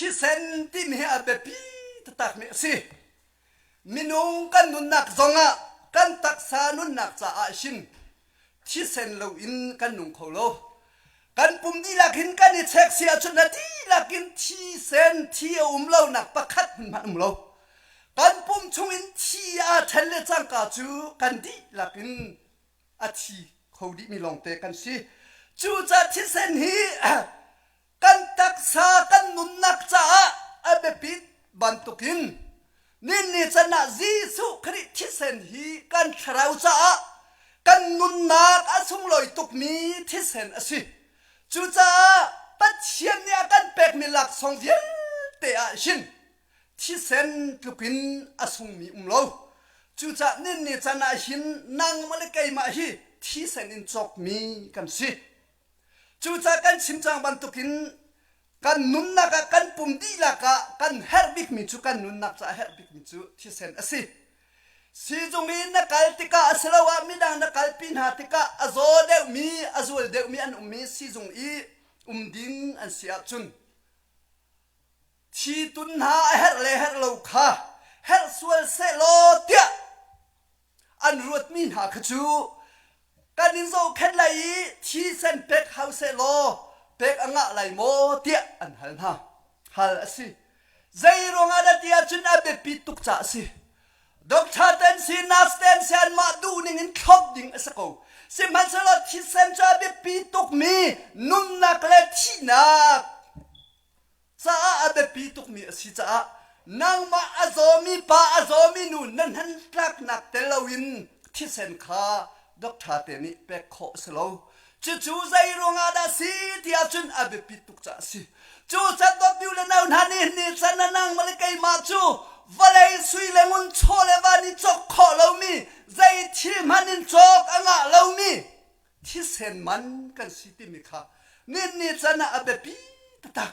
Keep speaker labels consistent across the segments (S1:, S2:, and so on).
S1: Thisen timi hi a biapi taktakmi a si. Minung kan nunnak zongah kan taksa nunnak caah hin thisen loin kan nung kho lo. Kan pum dihlak hin kan i chek si ahcun a dihlak in thisen thi a um lonak pakhat hmanh um lo. Kan pum chungin thi aa ṭhen le cangka cu kan dihlak in a thi kho dihmi lawngte kan si. Cucaah thisen hi kan taksa kan nunnak caah a biapit bantukin ninni can ah Jesuh Khrih thisen hi kan thlarau caah kan nunnak a sunglawi tukmi thisen a si. Cucaah Pathian nih a kan pekmi laksawng vialte ah hin thisen tlukin a sungmi um lo. Cucaah ninni can ah hin nangmah le keimah hi thisen in cawkmi kan si. Cucaah kan chim cang bantukin kan nunnak ah kan pum dihlak ah kan herh bikmi cu kan nunnak caah herh bikmi cu thisen a si. Sizung i na kal tikah asiloah midang na kalpi hna tikah a zaw deuhmi, a zual deuhmi an ummi sizung i um ding an si ahcun thi tun hna a herh le herh lo kha herh sual sehlaw tiah an ruatmi hna kha cu kan in zohkhenh lai i thisen pek hau sehlaw pek a ngah lai maw tiah an hal hna. Hal a si. Zei ruangah dah ti ahcun a biapit tuk caah a si. Doctor ten si, nurse ten si anmah duhning in thlop ding a si ko. Sihmanhsehlaw thisen cu a biapi tukmi nunnak le thihnak caah a biapi tukmi a si caah nangmah a zawmi pa a zawmi nu na hmantlaknak tel loin thisen kha doctor te nih pek khawh a si lo. Cucu zei ruangah dah si ti ahcun a biapit tuk caah a si. Cu can dawtnu le nau hna nih ni can ah nangmah le keimah cu vawlei sui le ngun chaw le van i cawk khawh lomi zei thil hmanh in cawk a ngah lomi thisen man kan si timi kha ninni can ah a biapi taktak.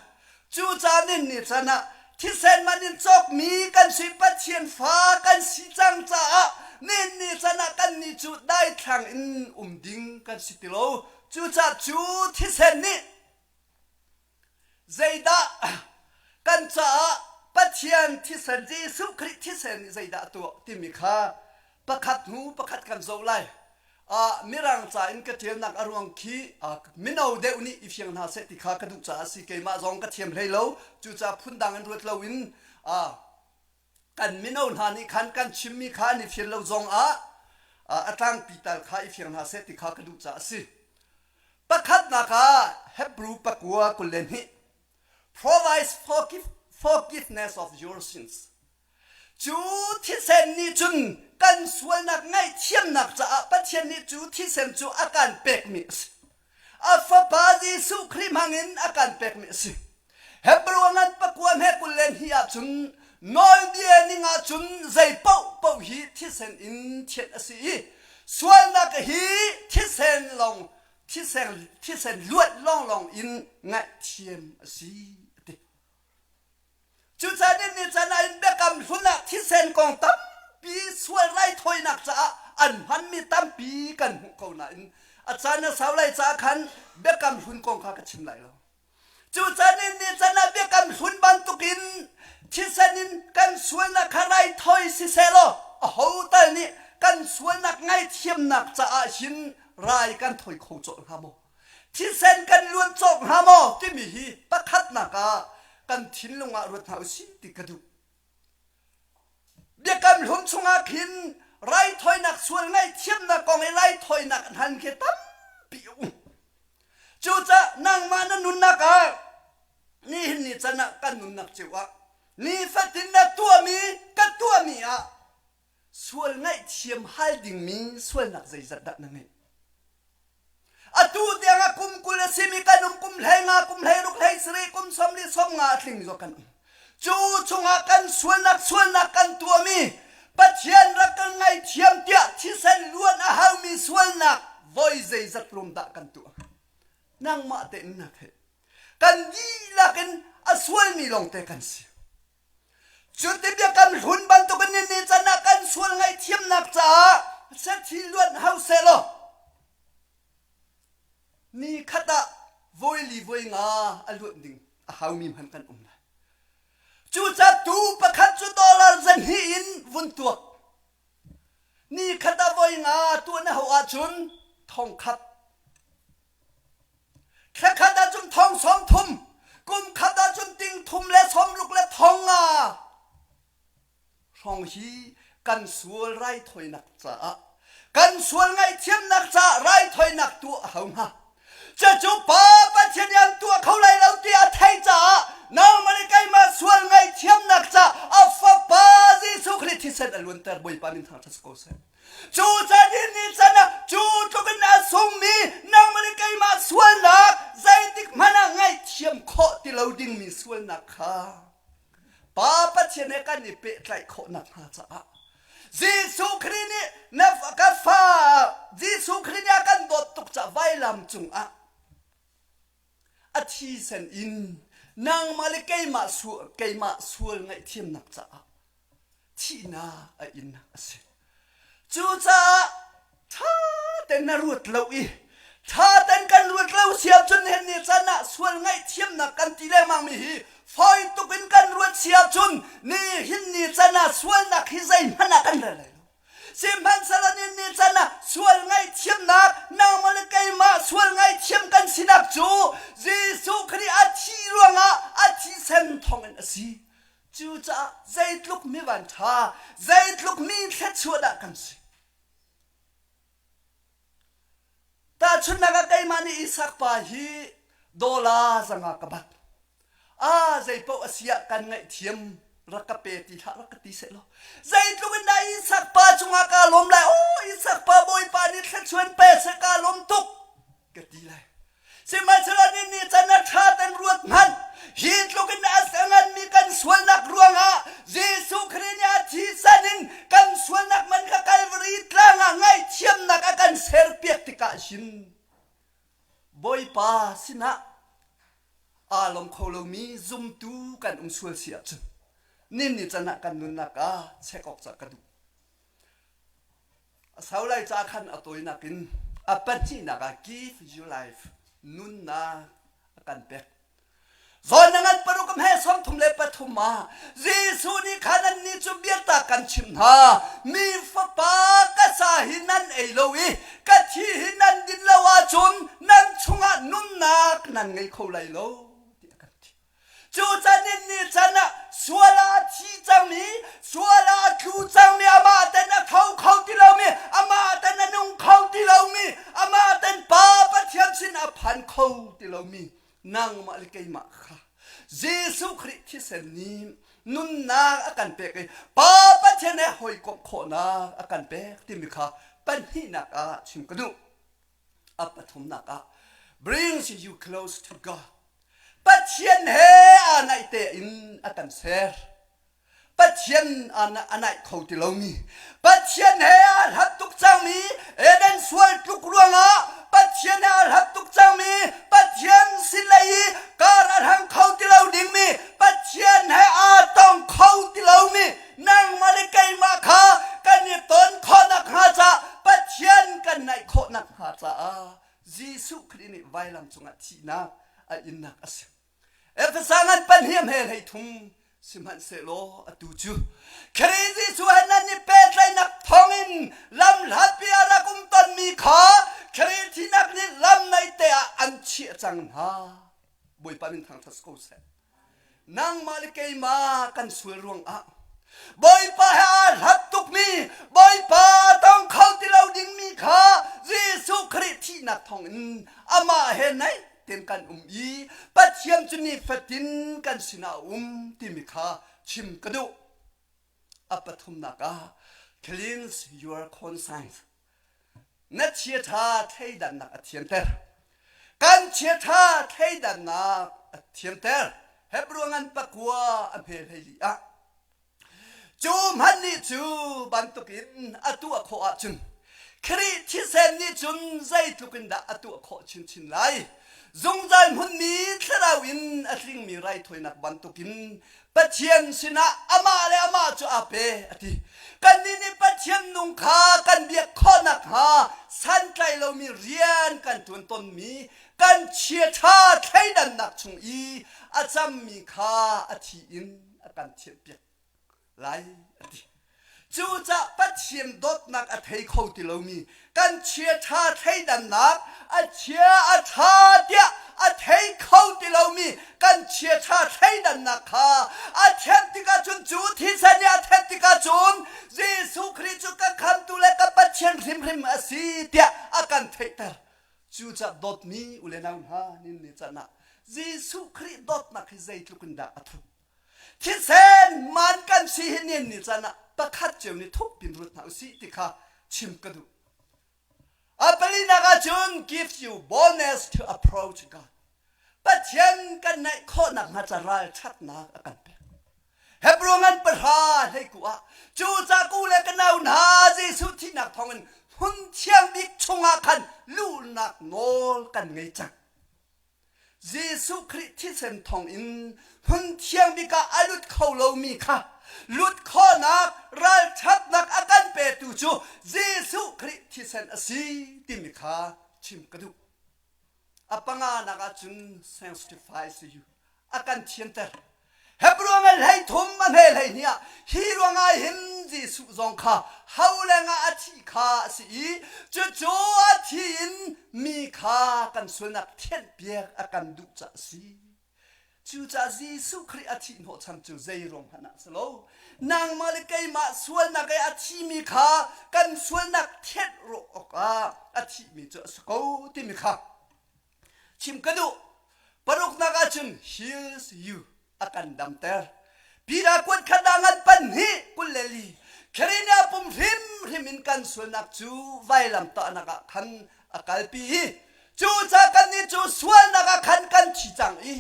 S1: Cucaah ninni can ah thisen man in cawkmi kan si Pathian fa kan si cang caah ninni can ah kannih cu daithlang in um ding kan si ti lo. Cucaah cu thisen nih Zeidah kan caah Pathian thisen Jesuh Khrih thisen nih zeidah a tuah timi kha pakhat hnu pakhat kan zoh lai. Uh, Mirang ca in ka ṭialnak a ruang khi uh, mino deuh nih i fiang hna seh ti kha ka duh caah a si. Keimah zong ka thiam hlei lo. Cucaah phundang in ruat loin uh, kan mino hna nih khan kan chimmi kha an i fian lo zong ah uh, a tlangpi tal kha i fiang hna seh ti kha ka duh caah a si. Pakhatnak ah Hebrew pakua 22 provides forgiveness of your sins. Cu thisen nih cun kan sualnak ngaihthiamnak caah Pathian nih cu thisen cu a kan pekmi a si. A fapa Jesuh Khrih hmangin a kan pekmi a si. Hebrew ngan pakua hme 22 ahcun nawlbia ning ahcun zei paohpaoh hi thisen in thianh a si i sualnak hi thisen lawng thisen thisen luat lawnglawng in ngaihthiam a si a ti. Cucaah ni can ah in biakam hlun ah thisen kong tampi sual raithawinak caah an hmanmi tampi kan hmuh ko nain a caan a sau lai caah khan biakam hlun kong kha ka chim lai lo. Cucaah ni can ah biakam hlun bantukin thisen in kan sualnak kha raithawi sisehlaw aho tal nih kan sualnak ngaihthiamnak caah hin rai kan thawi kho cawlh hnga maw? Thisen kan luan cawk hnga maw? timi hi pakhatnak ah kan thinlung ah ruat hna usih ti ka duh. Biakam hlun chungah khin raithawinak sual ngaihthiamnak kong i raithawinak an hal khi tampi a um. Cucaah nangmah na nunnak ah nihin ni can ah kan nunnak cio ah nifatin na tuahmi ka tuahmi ah sual ngaihthiam hal dingmi sualnak zeizat dah na ngeih? Atu tiang ah kum 20 a simi kan um, kum 15, kum 16, 17, kum 40, 50 a tling zong kan um. Cu chungah kan sualnak sualnak kan tuahmi Pathian rak kan ngaithiam tiah thisen luan a haumi sualnak voi zeizat rum dah kan tuah. Nangmah tein na theih. Kan dihlak in a sualmi lawngte kan si. Cuti biakam hlun bantukin ni ni can ah kan sual ngaihthiamnak caah sathi luan hau sehlaw ni khat ah voi li voi nga a luan ding a haumi hmanh kan um lai. Cucaah tuu pakhat cu dollar 200 in vun tuak. Ni khat ah voi nga tuah na hauh ahcun thong khat. Thla khat ahcun thong 30, kum khat ahcun ting thum le sawmruk le thong nga. Hrawng hi kan sual raithawinak caah kan sual ngaihthiamnak caah raithawinak tuah a hau hnga. Cucu Pa Pathian nih an tuah kho lai lo ti a theih caah nangmah le keimah sual ngaihthiamnak caah a Fapa Jesuh Khrih thisen a luanter Bawipa min thangṭhat si ko seh. Cu can in ni can ah cu tluk in a sungmi nangmah le keimah sualnak zeitik hmanh ah ngaihthiam khawh ti lo dingmi sualnak kha Pa Pathian he kan i pehtlaih khawh nakhnga caah Jesuh Khrih nih na ka fa Jesuh Khrih nih a kan dawt tuk caah vailam cungah a thisen in nangmah le keimah sual keimah sual ngaihthiamnak caah thihnak a innak a si. Cucaah ṭha tein na ruat lo i ṭha tein kan ruat lo si ahcun nihin ni caan ah sual ngaihthiamnak kan ti lengmangmi hi fawi tuk in kan ruat si ahcun nihin ni caan ah sualnak hi zeihmanh ah kan rel lai lo. Sihmanhsehlaw nihin ni caan ah sual ngaihthiamnak nangmah le keimah sual ngaihthiam kan sinak cu Jesuh Khrih a thih ruangah a thisen thawngin a si. Cucaah zeitluk mi vanṭha, zeitluk mi thluachuah dah kan si. Tahchunhnak ah keimah nih Isak pa hi dollar 500 ka bat. Ah, zeipaoh a si ah kan ngaihthiam rak ka pe ti hlah rak ka ti seh law. Zeitluk in dah Isak pa cungah kaa lawm lai. Oh, Isak pa Bawipa nih thluachuan pe seh kaa lawm tuk ka ti lai. Sihmanhsehlaw nih nih can a ṭha ten ruat hmanh. Hi tluk in a nganmi kan sualnak ruangah Jesuh Khrih nih a thisen in kan sualnak man kha Kalvari tlang ah ngaihthiamnak a kan serpiak tikah hin Bawipa sinah aa lawm kho lomi zumtu kan um sual si ahcun nin ni can ah kan nunnak ah check awk ca ka duh. A sau lai ca khan a tawinak in a pahnihnak ah give you life nunnak a kan pek. Zawn na ngan paruk he 33 ah Jesuh nih khan annih cu biatak kan chimh hna mi fapa ka sa hi nan ei lo i ka thi hi nan din lo ahcun nan chungah nunnak nan ngei kho lai lo tiah a kan ti. Cu can in ni can ah sual ah a thi cangmi, sual ah a tlu cangmi, amah ten a tho kho ti lomi, amah ten a nung kho ti lomi, amah ten Pa Pathian sin a phan kho ti lomi nangmah le keimah kha Jesuh Khrih thisen nih nunnak a kan pek i Pa Pathian he hawikomh khawhnak a kan pek timi kha pahnihnak ah chim ka duh. A pathumnak ah brings you close to God. Pathian he aa naih tein a kan ser. Pathian a naih kho ti lomi, Pathian he aa hlat tuk cangmi, Eden sual tluk ruangah Pathian he aa hlat tuk cangmi, Pathian sin lei i kar a hlang kho ti lo dingmi, Pathian he aa tong kho ti lomi, nangmah le keimah kha kan i ton khawh nakhnga caah Pathian kan naih khawh nakhnga caah Jesuh Khrih nih vailam cungah thihnak a innak a si. Efesa ngan pahnih he 13 sihmanhsehlaw atu cu Khrih Jesuh he nan i pehtlaihnak thawngin lam hlatpi a rak um tonmi kha Khrih thihnak nih lam naihte ah an chiah cang hna. Bawipa min thangṭhat si ko seh. Nangmah le keimah kan sual ruangah Bawipa he aa hlat tukmi Bawipa tong kho ti lo dingmi kha Jesuh Khrih thihnak thawngin amah he naih tein kan um i Pathian cu nifatin kan sinah a um timi kha chim ka duh. A pathumnak ah cleanse your conscience. Na chiaṭha thleidannak a thianter. Kan chiaṭha thleidannak a thianter. Hebrew ngan pakua a hme 14 ah. Cu hmanh nih cu bantukin a tuah khawh ahcun Khrih thisen nih cun zeitluk in dah a tuah khawh chinchin lai. Zungzal hmunmi thlarau in a tlingmi raithawinak bantukin Pathian sinah amah le amah cu aa pe a ti. Kannih nih Pathian nung kha kan biak khawh nakhnga santlai lomi rian kan ṭuan tawnmi kan chiaṭha thleidannak chung i a cammi kha a thi in. a kan thianhpiak lai a ti. Cucah Pathian dawtnak a thei kho ti lomi kan chiaṭha thleidannak a chia a ṭha tiah a thei kho ti lomi kan chiaṭha thleidannak kha a thianh tikah cun cu thisen nih a thenh tikah cun Jesuh Khrih cu ka khamtu le ka Pathian hrimhrim a si tiah a kan theihter. Cucah dawtmi u le nau hna nin ni can ah Jesuh Khrih dawtnak hi zeitluk in dah a thuk. Thisen man kan si hi nin ni can ah pakhat cio nih thuk pin ruat hna usih ti kha chim ka duh. A palinak ahcun gives you boldness to approach God. Pathian kan naih khawhnak hnga ca ralṭhatnak a kan pek. Hebrew ngan pahra hleiku ah cu caku le ka nau hna Jesuh thihnak thawngin hmun thiang bik chungah khan luhnak nawl kan ngei cang. Jesuh Khrih thisen thawngin hmun thiang bik ah a lut kho lomi kha lut khawhnak ralṭhatnak a kan petu cu Jesuh Khrih thisen a si timi kha chim ka duh. A panganak ahcun sanctifies you a kan thianter. Hebrew ngan 13 a hme 12 ah hi ruangah hin Jesuh zong kha holeng ah a thi kha a si i cucu a thi in mi kha kan sualnak thianhpiak a kan duh caah a si. Cucaah Jesuh Khrih a thih hnawhchan cu zei ruang hmanh ah a si lo. Nangmah le keimah sualnak i a thimi kha kan sualnak thianh rawh awkah a thihmi cu a si ko timi kha chim ka duh. Paruknak ahcun heals you a kan damter. Peter kuat khat ah ngan pan hi 24 Kherenia pum hrimhrim in kan sualnak cu vailam tahnak ah khan a kalpi i cucaah kannih cu sualnak ah khan kan thi cang i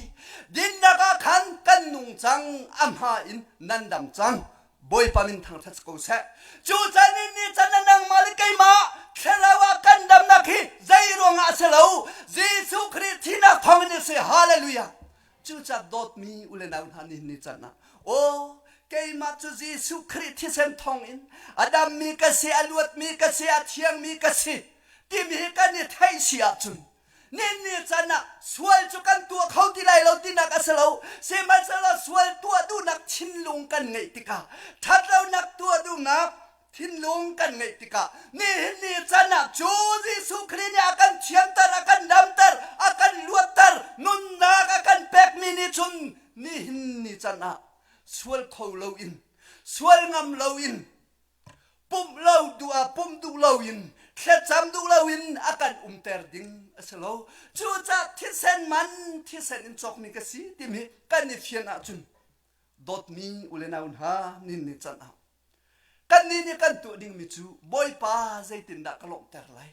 S1: dinnak ah khan kan nung cang a hma in nan dam cang Bawipa min thangṭhat ko seh. Cucaah nih nih can nangmah le keimah thlarau ah kan damnak hi zei ruangah a si lo. Jesuh Khrih thihnak thawngin a si. Hallelujah. Cucaah dawtmi u le nau hna nihin ni can ah aw keimah cu Jesuh Khrih thisen thawngin a dammi ka si, a luatmi ka si, a thiangmi ka si timi hi kan i theih si ahcun Ninni can ah sual cu kan tuah kho ti lai lo tinak a si lo. Sihmanhsehlaw sual tuah duhnak thinlung kan ngeih tikah, ṭhatlonak tuah duhnak thinlung kan ngeih tikah, nihin ni can ah cu Jesuh Khrih nih a kan thianter, a kan damter, a kan luatter, nunnak a kan pekmi nih cun nihin ni can ah sual kho loin, sual ngam loin pumh lo duh ah pumh duh loin thlacam duh loin a kan umter ding a si lo. Cucaah thisen man thisen in cawkmi ka si timi kan i fian ahcun dawtmi u le nau hna nin ni can ah kannih nih kan tuah dingmi cu Bawipa zeitindah ka lawmhter lai?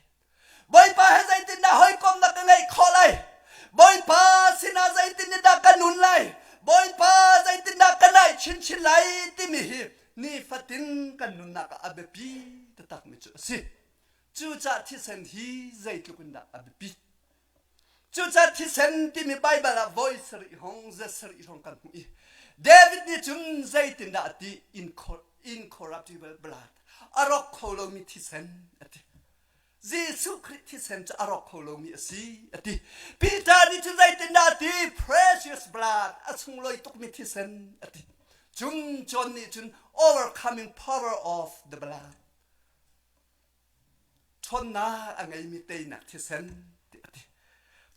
S1: Bawipa he zeitindah hawikomnak ka ngeih khawh lai? Bawipa sinah zeitindah ka nun lai? Bawipa zeitindah ka naih chinchin lai timi hi nifatin kan nunnak ah a biapi taktakmi cu a si. Cucaah thisen hi zeitluk in dah a biapit? Cucaah thisen timi Baibal ah voi sarih hong, zat sarih hong kan hmuh i David nih cun zeitindah a ti? Incorruptible blood, a rawk kho lomi thisen a ti. Jesuh Khrih thisen cu a rawk kho lomi a si a ti. Peter nih cun zeitindah a ti? Precious blood, a sunglawi tukmi thisen a ti. Cun John nih cun overcoming power of the blood. Ṭhawnnak a ngeimi teinak thisen ti a ti.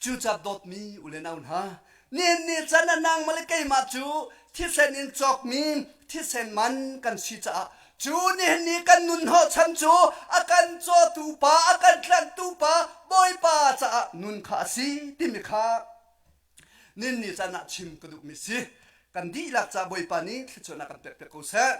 S1: Cucaah dawtmi u le nau hna, nihin ni can ah nangmah le keimah cu thisen in cawkmi thisen man kan si caah cu nihin ni kan nun hnawhchan cu a kan cawtu pa, a kan tlanhtu pa Bawipa caah nun kha a si timi kha nihin ni can ah chim ka duhmi si. Kan dihlak ca Bawipa nih thluachuahnak kan pekpiak ko seh.